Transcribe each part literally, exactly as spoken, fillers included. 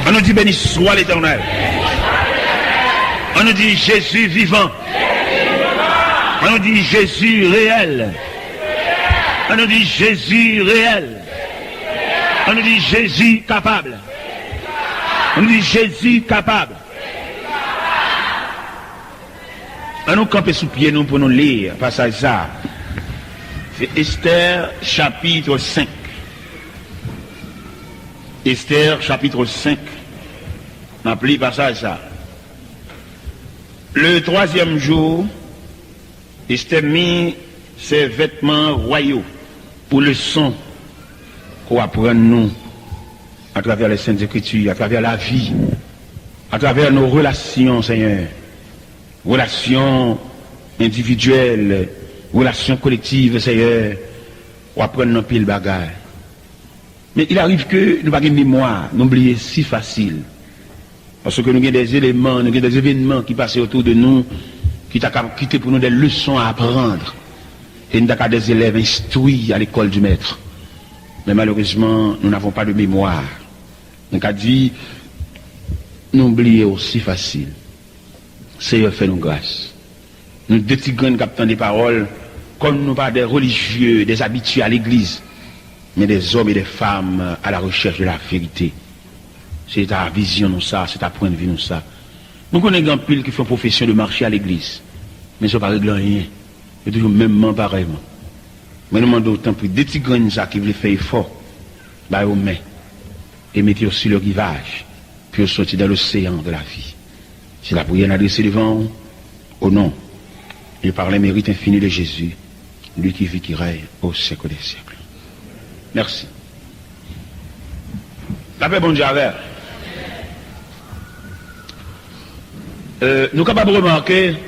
An nou di, béni soit l'Éternel. An nou di, Jezi vivan. An nou di, Jezi reyèl. An nou di, Jezi reyèl. An nou di, Jezi kapab. An nou di, Jezi kapab. An nou kanpe sou pye nou pou nou li pasaj sa. Se Estè chapit senk. Estè chapit senk. N ap li pasaj sa. Le troisième jour, Esther mit ses vêtements royaux pour leçon qu'on apprend nous à travers les Saintes Écritures, à travers la vie, à travers nos relations, Seigneur. Relations individuelles, relations collectives, Seigneur. Ou apprend nous pile bagay. Men il arrive que nou pa gen memwa, nou bliye si fasil. Paske nou gen des éléments, nou gen des événements ki pase otou de nou, ki ta ka kite pou nou des leçons à apprendre. E nou ta ka des élèves instruits à l'école du Maître. Men malerezman, nous n'avons pas de mémoire. Nou ka di, nou bliye osi fasil. Seyè, fè nou gras. Nou de ti grenn k ap tande pawòl, kòm nou pa des religieux, des habitués à l'église, men des hommes et des femmes à la recherche de la vérité. Se ta vizyon nou sa, se ta pwennvi nou sa. Nou konnen gen anpil ki fè yon pwofesyon de mache a legliz, men sa pa regle anyen. Yo toujou menmman, parèyman. Men nou mande w, tanpri, de ti grenn sa ki vle fè efò, ba yo men e mete yo sur le rivage pou yo soti dans l'océan de la vie. Se lapriyè n adrese devan w, au nom et par les mérites infinis de Jésus, lui qui vit, qui règne au siècle des siècles. Mèsi. Lapè Bondye avè w. Euh, nou kapab remake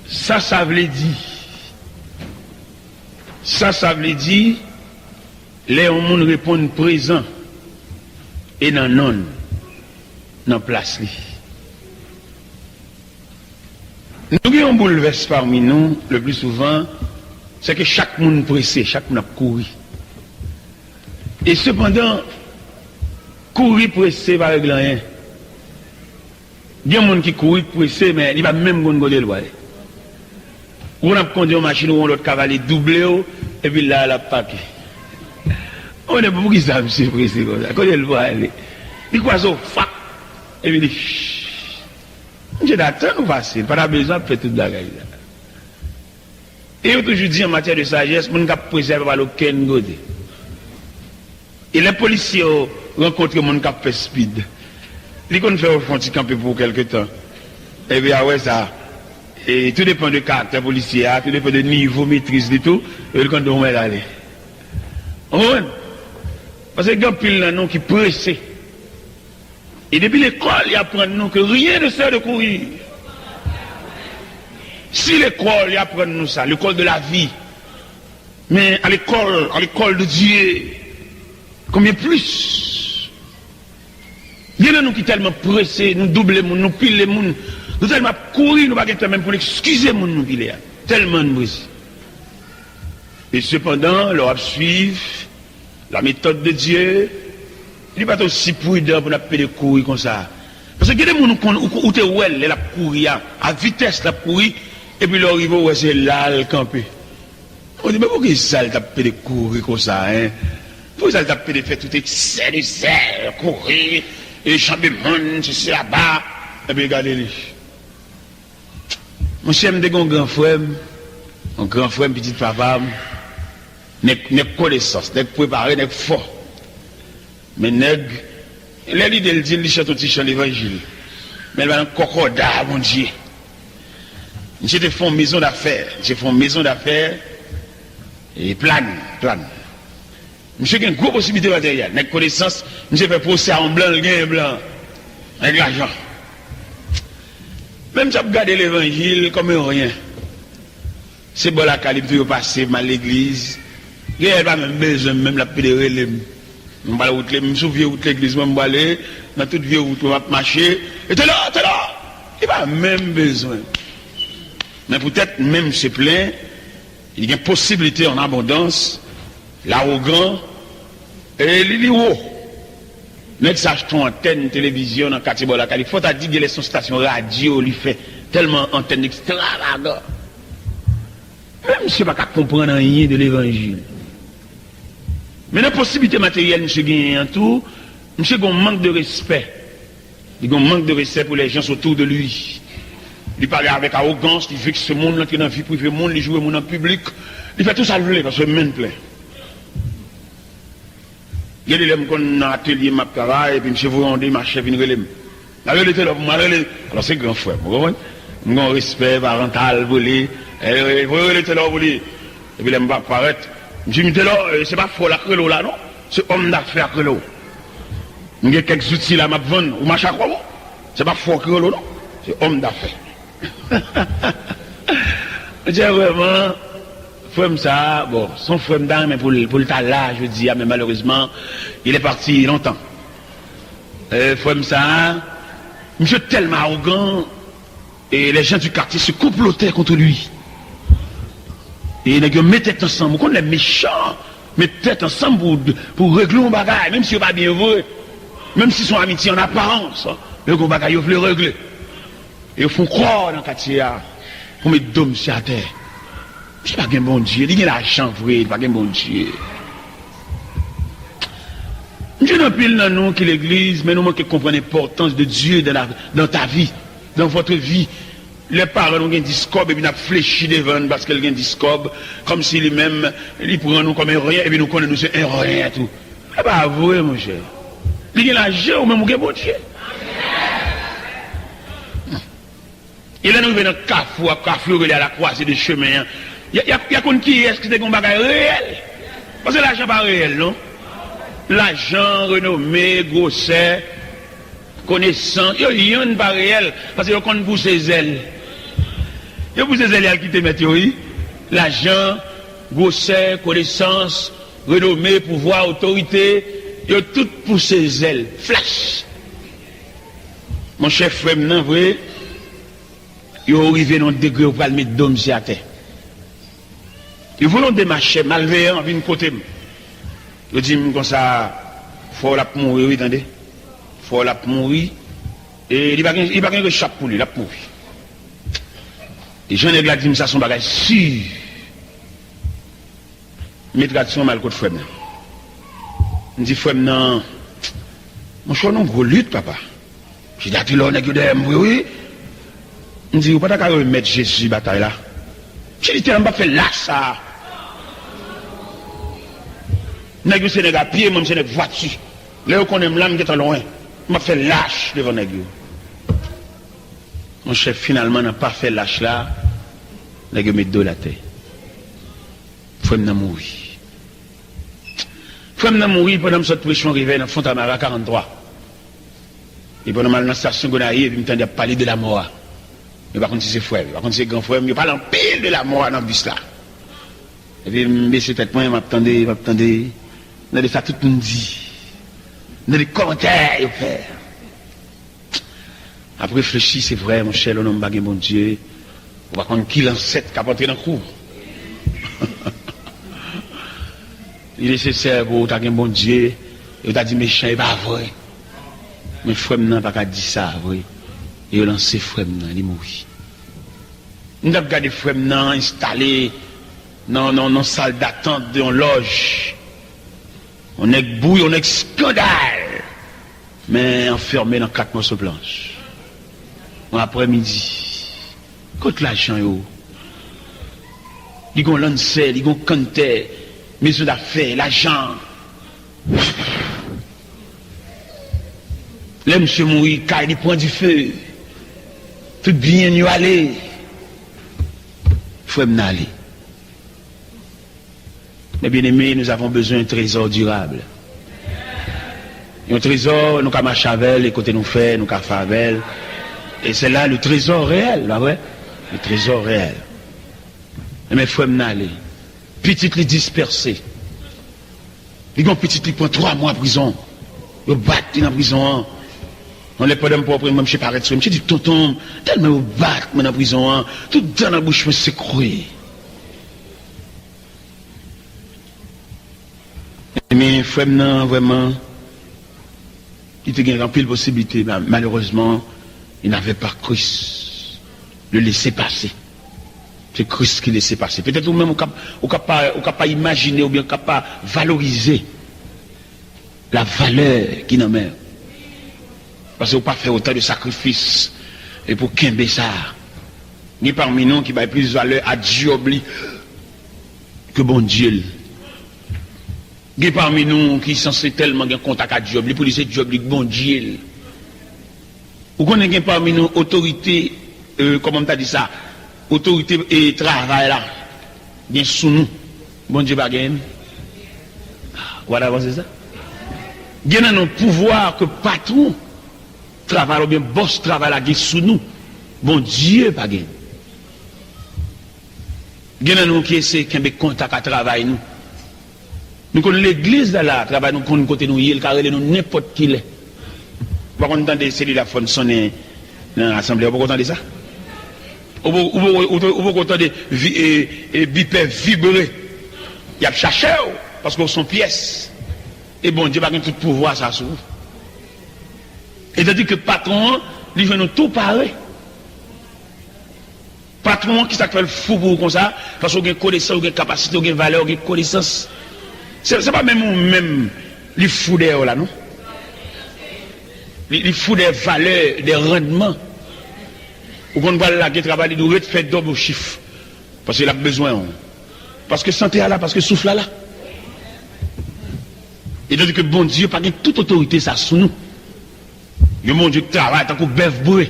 sa sa vle di. Sa sa vle di lè yon moun reponn prezan e nan non l, nan plas li. Nou gen yon boulvès pami nou, le pli souvan, se ke chak moun prese, chak moun ap kouri. E sepandan, kouri prese pa regle anyen. Gen moun ki kouri prese, men li pa menm konn kote l prale. Ou konn ap kondui yon machin, ou wè yon lòt kavalye double w, epi la l ap pake. Ou konnen poukisa misye prese konsa? Kote l prale? Li kwaze w, fak! Epi li, shh! Misye ta tann ou pase, li pa ta bezwen ap fè tout bagay sa. E yo toujou di, an matyè de sajès, moun k ap prese a pa pral okenn kote. E lè polisye yo rankontre moun k ap fè speed, li konn fè yo fè yon ti kanpe pou kèlke tan. Epi apre sa, e tou depann de karaktè polisye a, tou depann de nivo metriz li tou, epi li konn di w mèt ale. Ou konprann? Paske gen anpil nan nou ki prese. E depi lekòl, y aprann nou ke rien ne sert de courir. Si lekòl, y aprann nou sa, l'école de la vie. Men à l'école, à l'école de Dieu, combien plus? Gen nan nou ki tèlman prese, nou double moun, nou pile moun, nou tèlman ap kouri, nou pa gen tan menm pou n eskize moun nou pile a. Tèlman n prese. E sepandan, lè w ap swiv la méthode de Dieu, li pa t osi pridan pou n ap pede kouri konsa. Paske gen de moun ou konn, ou, ou te wè l lè l ap kouri a, a vitès l ap kouri, epi lè w rive, ou wè se la l kanpe. Ou di, men poukisa l t ap pede kouri konsa, en? Poukisa l t ap pede fè tout eksè de zèl, kouri, e janbe moun, sesi, laba, epi gade li. Monchè, m te gen yon gran frè m, yon gran frè m, pitit papa m, nèg, nèg konesans, nèg prepare, nèg fò. Men nèg, lè lide l di l, li chante yon ti chan levanjil. Men l pa nan kòkòda a Bondye. Misye te fè yon maison d'affaires, misye fè yon maison d'affaires, e Plane, Plane. Misye gen gwo posibilite materyèl. Nèg konesans, misye fè pwosè a yon blan, l genyen blan. Nèg lajan. Men misye ap gade levanjil kòm yon ryen. Se bò lakay li m toujou pase, m al legliz. Genlè l pa menm bezwen m, menm l ap pede rele m. M pral wout le, m sou vye wout legliz mwen, m prale nan tout vye wout mwen, m ap mache. E tèlè, tèlè! Li pa menm bezwen. Men poutèt menm se plen, li gen posibilite an abondans, lawogan, e li, li wo. Nèg sa achte yon antèn televizyon nan katye bò lakay li. Fò ta di gen lè se yon estasyon radyo li fè, tèlman antèn ekstravagan. Men misye pa ka konprann anyen de levanjil. Men nan posiblite materyèl misye genyen an tou, misye gen yon mank de respè. Li gen yon mank de respè pou les gens autour de lui. Li pale avèk awogans, li vekse moun, li antre nan vi prive moun, li joure moun an piblik. Li fè tou sa l vle, paske men l plen. Gen de lè m konn nan atelye m ap travay, epi misye voye yon demachè vin rele m. L al rele telò pou mwen, al rele. Alò, se gran frè m, ou konprann? M gen yon respè parantal pou li. Eh, voye rele telò pou li. Epi lè m pa parèt, m di, "M telò, eh, se pa frè w la k rele w la, non. Se òm dafè a k rele w. M gen kèk zouti la m ap vann, ou mache ak kò w. Se pa frè w ki rele w, non. Se òm dafè." Monchè, vrèman, frè m sa a, bon, se yon frè m ta renmen pou l, pou l ta la jodi a, men malerezman, il est parti longtemps. Eh, frè m sa a, misye tèlman awogan, et les gens du quartier se complotaient contre lui. E nèg yo met tèt ansanm. Ou konn lè mechan met tèt ansanm pou, pou regle yon bagay, menm si yo pa byen vre, menm si se yon amitye an aparans, yo gen yon bagay yo vle regle. Yo fè yon kò nan katye a pou met do misye atè. Misye pa gen Bondye, li gen lajan vre, li pa gen Bondye. M jwenn anpil nan nou ki legliz, men nou manke konprann enpòtans de Dieu dans la, dans ta vie, dans votre vie. Lè paran nou gen dis kòb epi n ap flechi devan l paske l gen dis kòb, kòmsi li menm, li pran nou kòm en ryen, epi nou konnen nou se en ryen tou. E pa vre, monchè. Li gen lajan, ou menm ou gen Bondye. E lè nou rive nan kafou a, kafou yo rele a la croisée de chemin an, y a, y a, y a konn kiyès ki te gen yon bagay reyèl. Paske lajan pa reyèl, non. Lajan, renome, gwosè, konesans, yo yonn pa reyèl, paske yo konn pouse zèl. Yo pouse zèl, y al kite mèt yo, wi. Lajan, gwosè, konesans, renome, pouvwa, otorite, yo tout pouse zèl. Flach! Monchè, frè m nan, vre, yo rive nan yon degre yo pral met do misye atè. Yo voye yon demachè malveyan vin kote m. Yo di m konsa, "Frè w l ap mouri, wi, tande. Frè w l ap mouri. E li pa gen, li pa gen rechap pou li, l ap mouri." E jan nèg la di m sa, se yon bagay si. M met rad sou mwen, m al kot frè m nan. M di frè m nan, "Monchè, w nan yon gwo lit, papa." Misye di, "Atè lò nèg yo dèyè m vre, wi." M di, "Ou pa ta ka remèt Jezi batay la?" Misye di, "Tèlman m p ap fè lach sa a. Nèg yo se nèg a pye, mwen m se nèg vwati. Lè yo konnen m la, m gentan lwen. M p ap fè lach devan nèg yo." Monchè, finalman, nan pa fè lach la, nèg yo met do l atè. Frè m nan mouri. Frè m nan mouri pandan m sot preche yon revèy nan Fontamara karant twa. E pandan m al nan estasyon Gonayiv, epi m tande y ap pale de lamò a. Yo pa konn si se frè m, yo pa konn si se gran frè m, yo pale anpil de lamò a nan bis la. Epi m bese tèt mwen, m ap tande, m ap tande. M tande sa tout moun di. M tande kòmantè yo fè. Ap reflechi, se vre, monchè, lè yon nonm pa gen Bondye, ou pa konn ki lansèt k ap antre nan kou. Li nesesè pou ou ta gen Bondye, e ou ta di mechan, e pa vre. Men frè m nan pa ka di sa vre. E yo lanse frè m nan, li mouri. M t ap gade frè m nan enstale nan, nan, nan sal datant de yon lòj. Yon nèg bouy, yon nèg skandal, men anfème nan kat mòso planch. Yon aprèmidi, kot lajan yo? Li gon lansè, li gon kantè, mezon dafè, lajan. Lè misye mouri, kay li pran dife. Tout byen yo ale. Frè m nan ale. Mes bien-aimés, nous avons besoin d'un trésor durable. Yon trezò, nou ka mache avè l, e kote nou fè, nou ka fè avè l. E se la le trezò reyèl, pa vre? Le trezò reyèl. Enben, frè m nan ale. Pitit li dispèse. Li gen yon pitit li pran twa mwa prizon. Yo bat li nan prizon an. Yon lè pandan m pran mwen, misye parèt sou mwen. Misye di, "Tonton, tèlman yo bat mwen nan prizon an, tout dan nan bouch mwen sekwe." Men frè m nan, vrèman, Li te gen anpil posiblite, ma-, malerezman, il n'avait pas Christ. Le laisser passer. Se Kris ki lese pase. Petèt ou menm, ou kap, ou kap pa, ou kap pa imajine oubyen ou kap pa valorize la valè ki nan men w. Paske ou pa fè otan de sakrifis e pou kenbe sa. Gen pami nou ki bay plis valè a djòb li ke Bondye l. Gen pami nou ki sanse tèlman gen kontak ak djòb li, pou li se djòb li k Bondye l. Ou konnen gen pami nou otorite, e, kòman m ta di sa, otorite, e, travay la, gen sou nou. Bondye pa genyen l. Ou pa ta panse sa? Gen nan nou pouvwa ke patwon travay la oubyen bòs travay la gen sou nou. Bondye pa genyen l. Gen nan nou ki eseye kenbe kontak a travay nou. Nou konn legliz la, la, travay nou konn kote nou ye, l ka rele nou nenpòt kilè. Ou pa konn tande selil ap fòn sonnen nan asanble a, ou poko tande sa? Ou po-, ou poko, ou to-, ou poko tande vi-, e, e, bipè vibre? Y ap chache w, paske w se yon pyès. E Bondye pa gen tout pouvwa sa sou ou. E tandi ke patwon an, li jwenn ou tou pare. Patwon an, kisa k fè l fou pou ou konsa? Paske w gen konesans, w gen kapasite, w gen valè, w gen konesans. Se, se pa menm ou menm li fou dèyè w la, non. Li, li fou dè valè, dè randman. Ou konn pral lage travay, li di w ret fè dòb chif. Paske l ap bezwen w. Paske sante a la, paske souf la la. E tandi ke Bondye pa gen tout otorite sa sou nou. Yon Bondye k travay tankou bèf bre.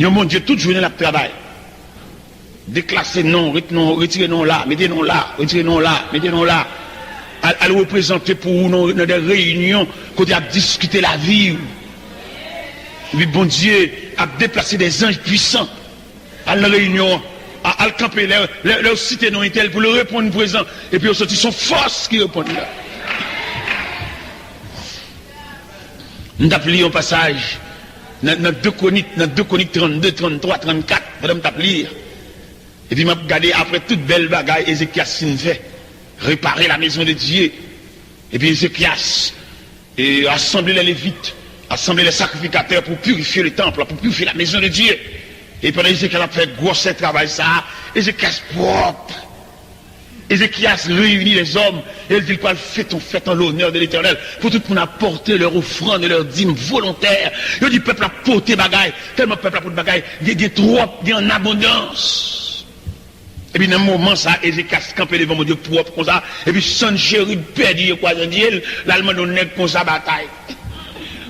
Yon Bondye tout jounen l ap travay. Deklase non, ret non, retire non la, mete non la, retire non la, mete non la. Al, al reprezante pou ou nan, nan de reyinyon kote y ap diskite lavi w. Epi Bondye ap deplase de zanj pwisan. Al nan reyinyon an, a-, al kanpe lè, lè, lè yo site non entèl pou l reponn prezan. Epi yo soti, se yon fòs ki reponn la. M t ap li yon pasaj nan, nan de Kwonik, nan de Kwonik trannde, tranntwa, trannkat, pandan m t ap li. Epi m ap gade, apre tout bèl bagay Ezekyas fin fè, réparer la maison de Dieu. Epi Ezekyas, e, asanble les Lévites, asanble les sacrificateurs pour purifier le temple, pour purifier la maison de Dieu. E pandan Ezekyas ap fè gwosè travay sa a, Ezekyas pwòp. Ezekyas reyini lèzòm e l di l pral fete yon fèt an lonè de Letènèl pou tout moun apòte lè ofrann e lè dim volontè. Yo di pèp la pote bagay, tèlman pèp la pote bagay, gen, gen twòp, gen an abondans. Epi nan moman sa, Ezekyas kanpe devan Bondye pwòp konsa, epi Sancherib pèdi yo kwaze dye l, l al mande yon nèg konsa batay.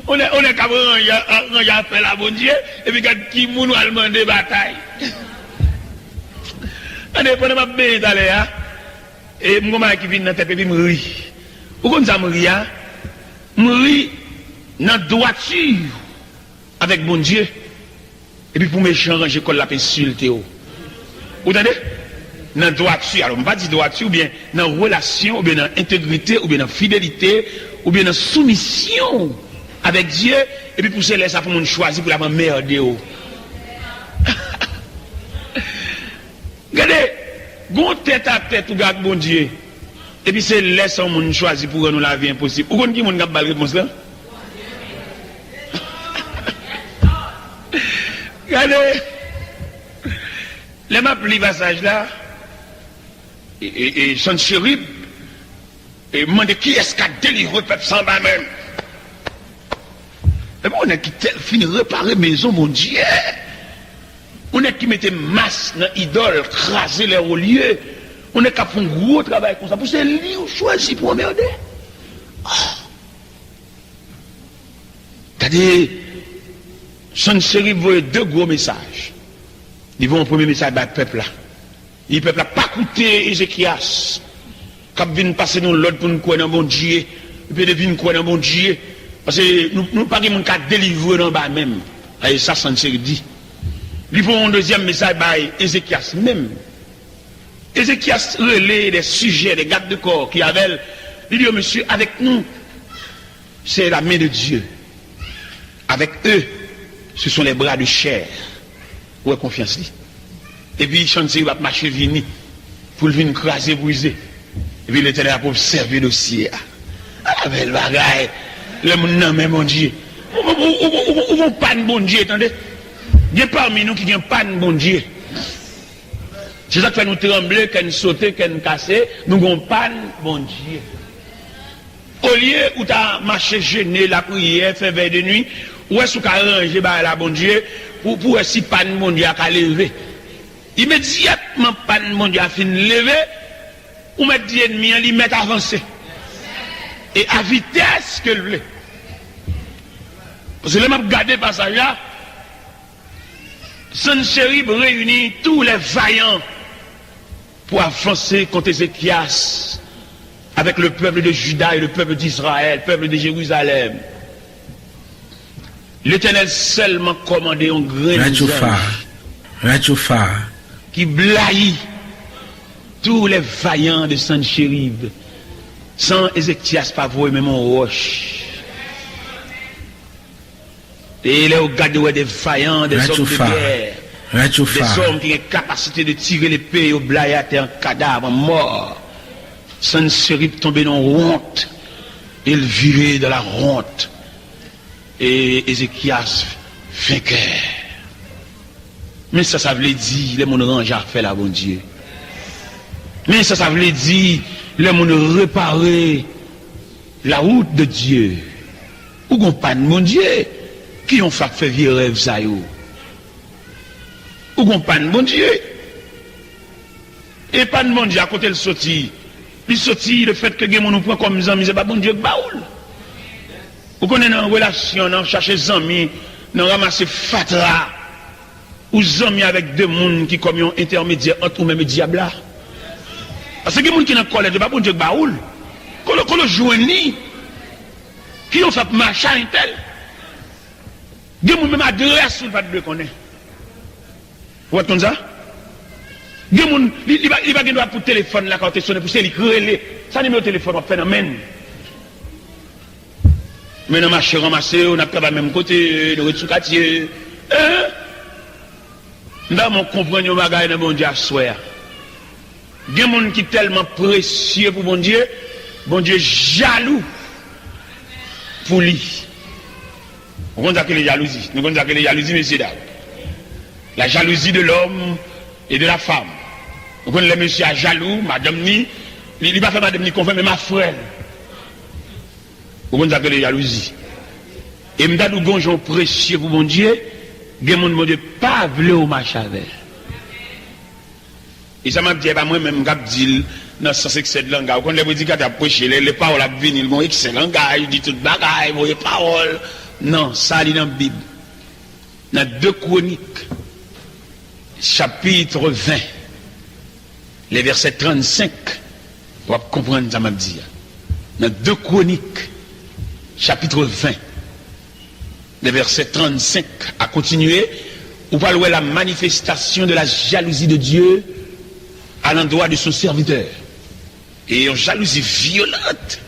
Yon nèg, yon nèg k ap ranje, ranje afè l a Bondye, epi gad ki moun w al mande batay. Tande, pandan m ap benyen talè a, e m gon bagay ki vin nan tèt epi m ri. Ou konn sa m ri a? M ri nan dwati avèk Bondye, epi pou mechan ranje kò l l ap ensilte w. Ou tande? Nan dwati, alò m pa di dwati, oubyen nan relasyon, oubyen nan entegrite, oubyen nan fidelite, oubyen nan soumisyon avèk Dye, epi pou se lè sa pou moun chwazi pou l ap anmède w. Gade, gon tèt a tèt ou gen ak Bondye, epi se lè sa yon moun chwazi pou rann ou lavi enposib. Ou konn ki moun k ap ba l repons lan? Gade, lè m ap li pasaj la, e, e, e Sancherib, e mande kiyès k a delivre pèp sa anba men m. Epi yon nèg ki tèl fin repare mezon Bondye. Yon nèg ki mete mas nan idòl, kraze lè olye. Yon nèg k ap fè yon gwo travay konsa. Pou se li ou chwazi pou anmède. Ah. Gade, Sancherib voye de gwo mesaj. Li voye yon premye mesaj bay pèp la. Li di pèp la pa koute Ezekyas k ap vin pase nou lòd pou n kwè nan Bondye, epi de vin kwè nan Bondye, paske nou, nou pa gen moun ka delivre nou anba men m. A, e sa Sancherib di. Li voye yon dezyèm mesaj bay Ezekyas menm. Ezekyas rele de sijè, de gad de kò ki avè l. Li di yo, mesye, avèk nou, c'est la main de Dieu. Avec eux, ce sont les bras de chair. Ou wè konfyans li. Epi Sancherib ap mache vini pou l vin kraze brize. Epi Letènèl ap obsève dosye a. A, bèl bagay. Lè moun nan men Bondye. Ou, ou, ou, ou, ou, ou gon pàn Bondye, tande. Gen pami nou ki gen pàn Bondye. Se sa k fè nou tranble, kè n sote, kè n kase, nou gon pàn Bondye. Olye ou ta mache jene, lapriyè, fè vèy de nwi, ou wè si w ka ranje bagay la, Bondye, pou, pou wè si pàn Bondye a ka leve. Imedyatman pàn Bondye a fin leve, ou mèt di ènmi an, li mèt avanse. E a vitès ke l vle. Paske lè m ap gade pasaj la, Sanchérib réunit tous les vaillants pour avancer contre Ézéchias avec le peuple de Juda et le peuple d'Israël, peuple de Jérusalem. Letènèl sèlman kòmande yon grenn Radyo Fa. Zanj Radyo Fa. Ki blayi tous les vaillants de Sanchérib, san Ézéchias pa voye menm yon wòch. E lè yo gade, yo wè de vayan, de zòm de gè, de zòm ki gen kapasite de tire lepe, yo blayi atè an kadav, an mò. Sanchérib tonbe nan wont, e l vire dans la honte. E Ézéchias venkè. Men sa sa vle di lè moun ranje afè l a Bondye. Men sa sa vle di lè moun repare la wout de Dye. Ou gon pàn Bondye. Kiyès k ap fè vye rèv sa yo? Ou gon pàn Bondye. E pàn Bondye a kote l soti? Li soti lefètke gen moun ou pran kòm zanmi, se pa Bondye k ba ou l. Ou konnen nan relasyon, nan chache zanmi, nan ranmase fatra, ou zanmi avèk de moun ki kòm yon entèmedyè ant ou menm e dyab la. Paske gen moun ki nan kòlèt, se pa Bondye k ba ou l. Kote, kote w jwenn li? Kiyès k ap mache a entèl? Gen moun menm adrès ou l pa t dwe konnen. Ou pa t konn sa? Gen moun, li, li pa, li pa gen dwa pou telefòn lakay ou te sonnen, pou se li k rele. Sa nimewo telefòn w ap fè nan men l? Men nan mache ranmase yo, n ap travay menm kote, nou ret sou katye. Hein? M ta renmen w konprann yon bagay nan Bondye aswè a. Gen moun ki tèlman presye pou Bondye, Bondye jalou pou li. Ou konn sa k rele jalouzi? Nou konn sa k rele jalouzi, mesye dam? La jalousie de l'homme et de la femme. Ou konn lè mesye a jalou, madanm ni, li, li pa fè madanm ni konfyans, men ma frè l. Ou konn sa k rele jalouzi? E m ta di w gon jan w presye pou Bondye, gen moun Bondye pa vle w mache avè l. E sa m ap di a, e pa mwen menm k ap di l nan sans eksè de langaj. Ou konn lè predikatè ap preche, lè, lè pawòl ap vini, l gon eksè langaj, li di tout bagay, voye pawòl. Non, sa li nan Bib. Nan de Kwonik, chapit ven, le vèsè trannsenk, w ap konprann sa m ap di a. Nan de Kwonik, chapit ven, le vèsè trannsenk a kontinye, ou pral wè la manifestation de la jalousie de Dieu à l'endroit de son serviteur. E yon jalouzi vyolant.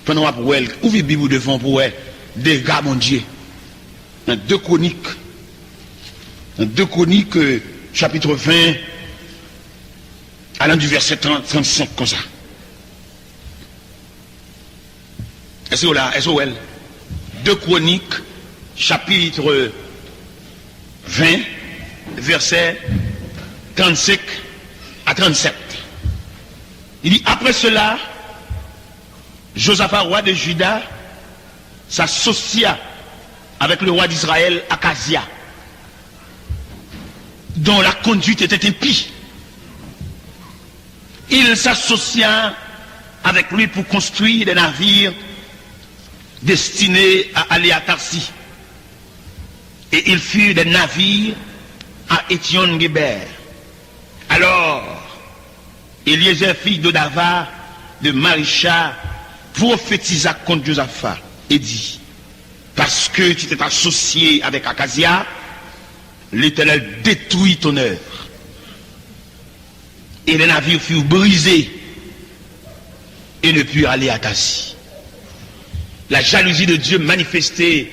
Pandan w ap wè l, ouvri Bib ou devan w pou w wè dega Bondye. Nan de Kwonik, nan de Kwonik, euh, chapit ven, alan di vèsè trant, trannsenk konsa. Èske w la? Èske w wè l? De Kwonik, chapit ven, vèsè trannsenk a trannsèt. Li di, après cela, Josaphat, roi de Juda, s'associa avec le roi d'Israël, Akazia, dont la conduite était impie. Il s'associa avec lui pour construire des navires destinés à aller à Tarsis. Et ils firent des navires à Étsion-Guébert. Alors, Éliézer, fils d'Odava, de Marisha, prophétisa contre Josaphat et dit, parce que tu t'es associé avec Akazia, l'Éternel détruit ton œuvre. Et les navires furent brisés et ne purent aller à Tarsis. La jalousie de Dieu manifestée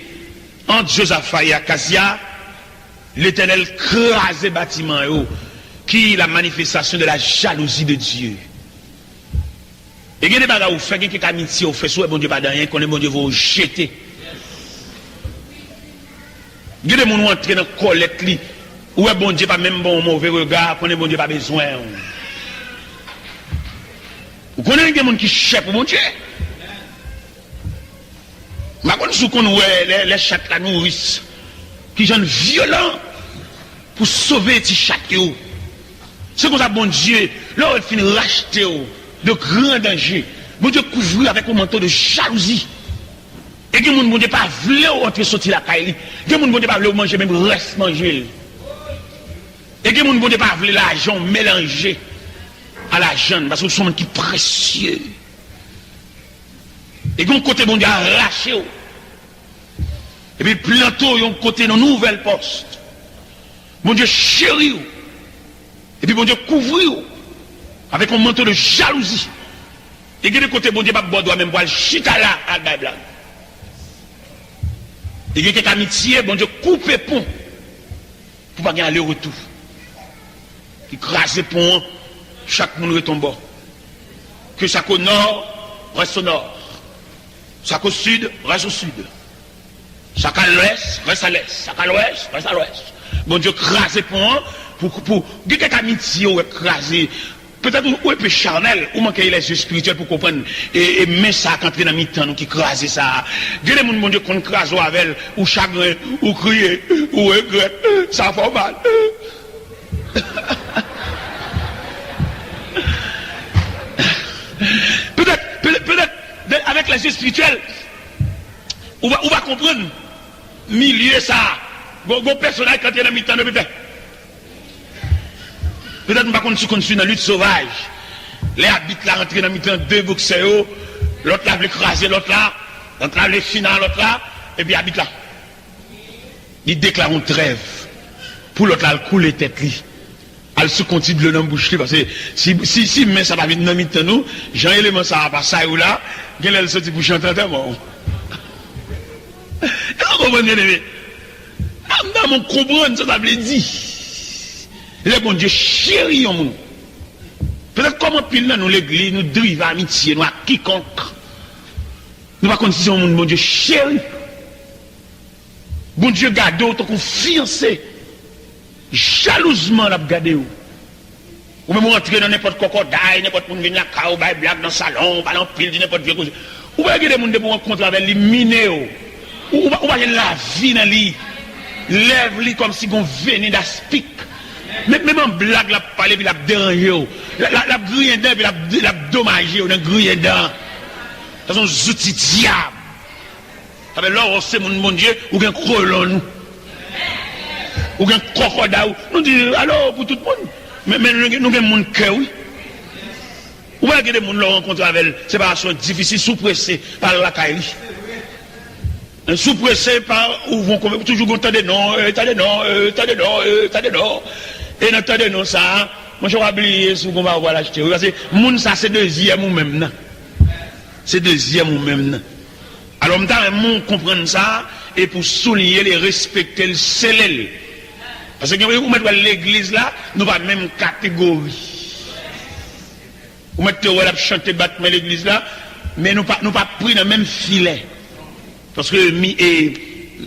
entre Josaphat et Akazia, Letènèl kraze batiman yo, ki la manifestasyon de la jalouzi de Dye. E gen de bagay ou fè, gen kèk amitye ou fè, si w wè Bondye pa di anyen, konnen Bondye voye w jete. Gen de moun ou antre nan kòlèt li, ou wè Bondye pa menm ba w yon move rega, konnen Bondye pa bezwen w. Ou konnen gen moun ki chè pou Bondye. M pa konn si w konn wè lè, lè chat la nouris, kijan l vyolan pou sove ti chat yo. Se konsa Bondye, lè w fin rachte w de gran danje, Bondye kouvri w avèk yon manto de jalouzi. E gen moun Bondye pa vle w antre soti lakay li. Gen moun Bondye pa vle w manje menm rès manje l. E gen moun Bondye pa vle lajan w melanje a lajan l, paske w se yon moun ki presye. E gen yon kote Bondye arache w. Epi l plante w yon kote nan nouvèl pòs. Bondye cheri w. Epi Bondye kouvri w avèk yon manto de jalouzi. E gen de kote Bondye p ap ba w dwa menm pou al chita la al bay blag. E gen kèk amitye Bondye koupe pon pou pa gen ale retou. Li kraze pon an, chak moun ret yon bò. Ke sa k o nò, rès o nò. Sa k o sid, rès o sid. Sa k a lwès, rès a lès. Sa k a lwès, rès a lwès. Bondye kraze pon an pou, pou, gen kèk amitye ou wè kraze. Petèt ou, ou enpe chanèl, ou manke lèzye espirityèl pou konprann e, e men sa k antre nan mitan nou ki kraze sa a. Gen de moun Bondye konn kraze w avè l, ou chagren, ou kriye, ou regrèt, sa fè w mal. Petèt, petèt, petèt, de, avèk lèzye espirityèl, ou va, ou va konprann milye sa a. Gon, gon pèsonaj ki antre nan mitan nou, petèt. Petèt m pa konn si w konn swiv nan lit sovaj. Lè abit la rantre nan mitan de boksè yo, lòt la vle kraze lòt la, lòt la vle fini a lòt la, epi abit la. Li deklare yon trèv pou lòt la al koule tèt li. Al sou konti dlo nan bouch li, paske si, si, si men sa pa vin nan mitan nou, jan eleman sa a pa sa yo la, genlè l soti pou chante antèman w. Èske w konprann, byeneme? Nanm, nanm, ou konprann sa sa vle di? Lè Bondye cheri yon moun. Petèt kòm anpil nan nou legliz, nou drive amitye nou ak kikonk. Nou pa konn si se yon moun Bondye cheri. Bondye gade w tankou fiyanse. Jalouzman l ap gade w. Ou menm ou antre nan nenpòt kòkòday, nenpòt moun vin lakay ou, bay blag nan salon, pale anpil, di nenpòt vye koze. Ou wè gen de moun depi w rankontre avè l, li mine w. Ou, ou, pa- ou pa jwenn lavi nan li. Lèv li kòmsi gon veni daspik. Menm, menm an blag l ap pale epi l ap deranje w. L, l, l ap griyen dan epi l ap, l ap domaje w nan griyen dan. Sa se yon zouti dyab. Sa fè lè w se moun Bondye, ou gen kolonn ou. Ou gen kòkòday ou. Nou di, alo pou tout moun. Men, men nou gen, nou gen moun kè, wi. Ou wè gen de moun lè w rankontre avè l, separasyon difisil, si w prese, pa al lakay li. Si w prese, pa ouvri yon konvè, toujou gon tande non, e, tande non, e, tande non, e, tande non. E nan tande non sa a, monchè, w a bliye si w gon bagay w pral achte, wi. Paske moun sa se dezyèm ou menm nan. Se dezyèm ou menm nan. Alò, m ta renmen w konprann sa, e pou souliye l e respekte l, sele l. Paske gen, ou mèt wè legliz la, nou pa menm kategori. Ou mèt te wè l ap chante bat men legliz la, men nou pa, nou pa pri nan menm filè. Paske mi, e,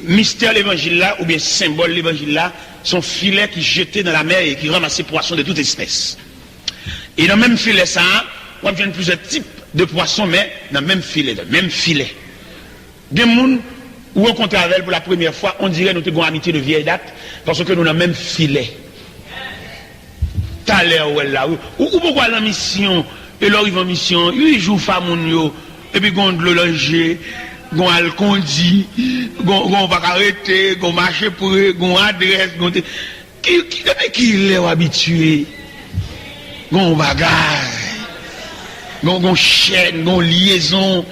mistè levanjil la, oubyen senbòl levanjil la, se yon filè ki jete nan lamè e ki ranmase pwason de tout espès. E nan menm filè sa a, w ap jwenn plizyè tip de pwason, men nan menm filè, nan menm filè. Gen moun, ou rankontre avè l pou la premyè fwa, on dirè nou te gon amitye de vyèy dat, paske nou nan menm filè. Talè ou wè l la, wi. Ou, ou poko al nan misyon, e lè w rive an misyon, ui, jou fa moun yo, epi gon dlo nan je, gon alkondi, gon, gon pa ka rete, gon mache pre, gon adrès, gon te, ki, ki, depi kilè w abitye? Gon bagay, gon, gon chèn, gon lyezon.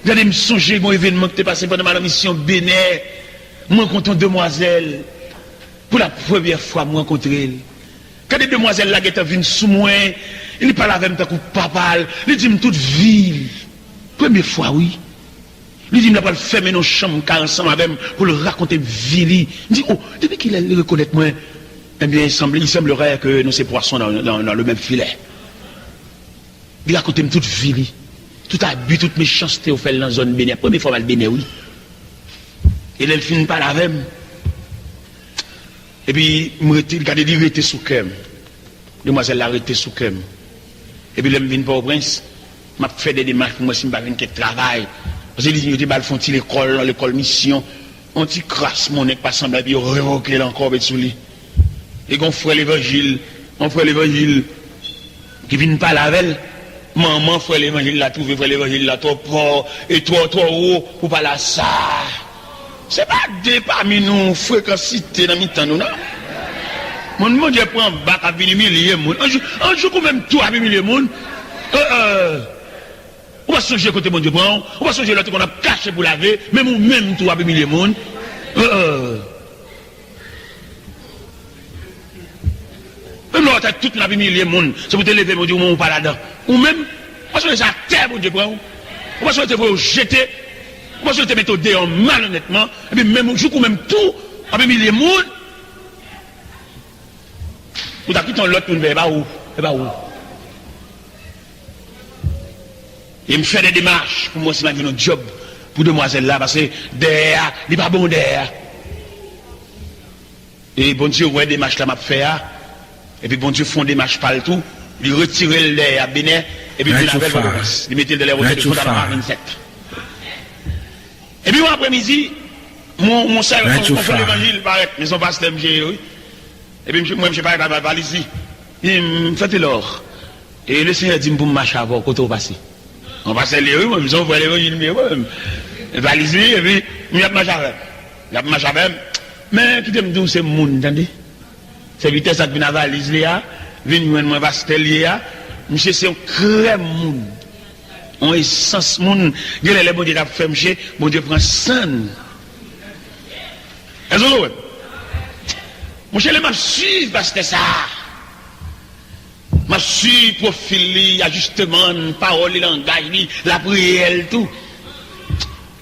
Gade, m sonje gon evènman ki te pase pandan m al an misyon Benè. M rankontre yon demwazèl. Pou la premyè fwa m rankontre l. Gade demwazèl la gentan vin sou mwen, li pale avè m tankou papa l, li di m tout vi l. Premye fwa, wi. Li di m l ap al fèmen nan yon chanm kay ansanm avè m pou l rakonte m vi li. M di, o, depi kilè li rekonèt mwen? Ebyen, il semble, il semblerait que nou se pwason nan, nan, nan le menm filè. Li rakonte m tout vi li. Tout abi, tout mechanste yo fè l nan zòn Benè. Premye fwa m al Benè, wi. E lè l fin pale avè m, epi m rete, gade li rete sou kè m. Demwazèl la rete sou kè m. Epi lè m vin Pòtoprens, m ap fè de demach pou m wè si m pa jwenn kèk travay. Paske li di yo te ba l fè yon ti lekòl, yon lekòl misyon. Yon ti kras monnen k pa sanble, epi yo revoke l ankò, met sou li. E gen yon frè levanjil, yon frè levanjil ki vin pale avè l. Manman frè levanjil la twouve frè levanjil la twò pò e twò, twò wo pou pale a sa. Se pa de pami nou frekan site nan mitan nou, non. Moun Bondye pran bak ap vin imilye moun. Anjou, anjou ou menm tou ap imilye moun. Euh, euh. Ou pa sonje kote Bondye pran w, ou pa sonje lè w te konn ap kache pou lave, menm ou menm tou w ap imilye moun. Euh, euh. Menm lè w wè tout moun ap imilye moun, se pou te leve men w di w menm ou pa ladan. Ou menm, ou pa sonje se atè Bondye pran w. Ou pa sonje te voye w jete. Ou pa sonje te mete w deyò malonètman. Epi menm jouk ou menm tou w ap imilye moun. Ou ta kite yon lòt moun fè, e pa ou, e pa ou. E m fè de demach pou m wè si m a jwenn yon djòb pou demwazèl la, paske dèyè a, li pa bon dèyè a. E Bondye wè demach la m ap fè a, epi Bondye fè yon demach pa l tou, li retire l dèyè a Benè, epi l vin avè l Pòtoprens. Li mete l dèyè wotè de Fondalama vennsèt. Epi yon aprèmidi, mon, mon sè, yon, yon frè levanjil parèt, men se yon pastè misye ye, wi. Epi misye, m wè misye parèt avèk valiz li. Li di m, "Frè Telor, e Lesenyè di m pou m mache avè w, kote w pase?" Yon pastè li ye, wi, mwen, m se yon frè levanjil m ye, mwen menm. Valiz li, epi m ap mache avè l. L ap mache avè m. Men, kite m di w, se moun, tande. Sèvitè sa k vin a valiz li a, vin jwenn mwen pastè l ye a, misye se yon krèm moun. Yon esans moun, genlè lè Bondye t ap fè misye, Bondye pran san l. Èske w konprann? Monchè, lè m ap swiv pastè sa a, m ap swiv pwofil li, ajisteman l, pawòl li, langaj li, lapriyè l tou.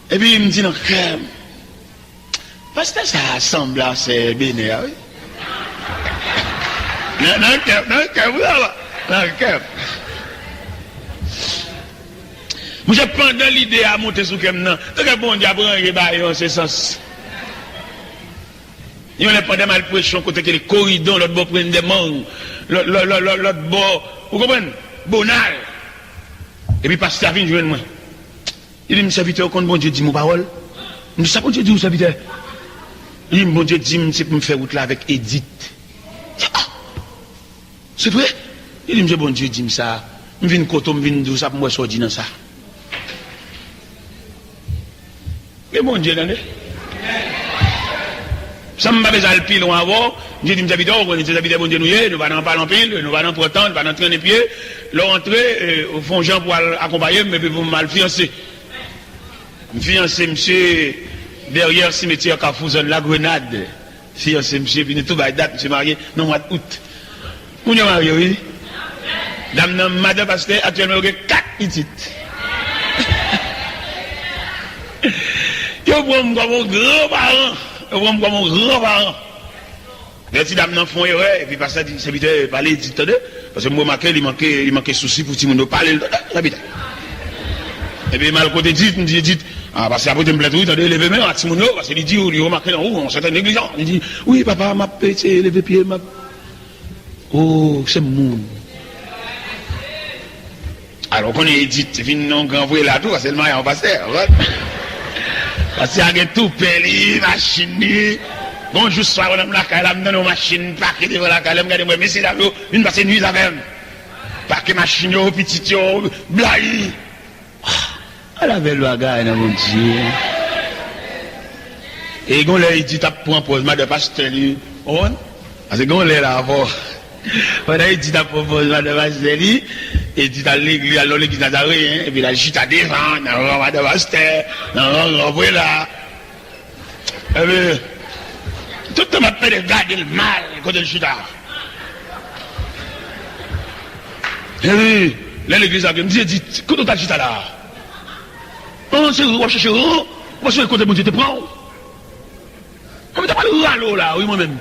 Epi m di nan kè m, pastè sa a sanble a sè Benè a, wi. Nan, nan kè m, nan kè m, wi, papa. Nan kè m. Monchè, pandan lide a monte sou kè m nan, tanke Bondye ap ranje bagay yo an se sans. Yon lè pandan m al preche yon kote ki rele Koridon, lòt bò Prenn dè Mang, lòt, lòt, lòt, lòt, lòt bò, ou konprann? Bonal. Epi pastè a vin jwenn mwen. Li di m, "Sèvitè, ou konn Bondye di m yon pawòl?" M di, "Sa Bondye di w, sèvitè?" Li di m, "Bondye di m se pou m fè wout la avèk Edit." M di, "Ah! Se vre?" Li di m, "Se Bondye di m sa. M vin kote w, m vin di w sa pou m wè sa w di nan sa." Men Bondye, tande. San m pa bezwen al pi lwen avè w, Bondye di m, "Sèvitè, ou konnen se sèvitè Bondye nou ye, nou pa nan pale anpil, nou pa nan pran tan, nou pa nan trennen pye. Lè w antre, eh, ou fè yon jan pou al akonpaye m, epi pou m al fiyanse." M fiyanse misye dèyè simetyè Kafou zòn Lagrenad. Fiyanse misye, epi nou tou bay dat, misye marye nan mwa out. Moun yo marye, wi. Dam nan, madan pastè, aktyèlman yo gen kat pitit. Yo pran m kòm yon gran paran. Yo pran m kòm yon gran paran. Lè ti dam nan fè yon erè, epi pastè di, "Sèvitè, pale Edit, tande." Paske m remake li manke, li manke sousi pou timoun yo, pale l, tande, sèvitè. Epi m al kote Edit, m di, "Edit, ah, pastè ap pote m plent, wi, tande, leve men w a timoun yo, paske li di w, li remake nan ou yon sèten neglijan." Li di, "Wi, papa, m ap eseye leve pye, m ap." Oh, se moun. Alò, ou konnen Edit vin yon gran vre la tou, paske l marye a yon pastè, ou konprann? Pastè a gen toupe li, machin li. Gon jou swa, pandan m lakay la, m tande yon machin pake devan lakay la, m gade, m wè mesye dam yo vin pase nuit avè m. Pake machin yo, pitit yo, blayi. Ala bèl bagay nan Bondye. E gon lè Edit ap pran pòz madan pastè li, ou konprann? Paske gon lè la avò. Pandan Edit ap pran pòz madan pastè li, Edit al legliz, al nan legliz Nazareyen, epi l al chita devan, nan ran madan pastè, nan ran, ran vre la. Epi, tout tan m ap pede gade l mal, kote l chita. Epi, lè legliz la gen, m di, Edit, kote w t al chita la? An, se w ap chache ran, w ap chache kote Bondye te pran w. Mwen, m ta pral rale w la, wi, mwen menm.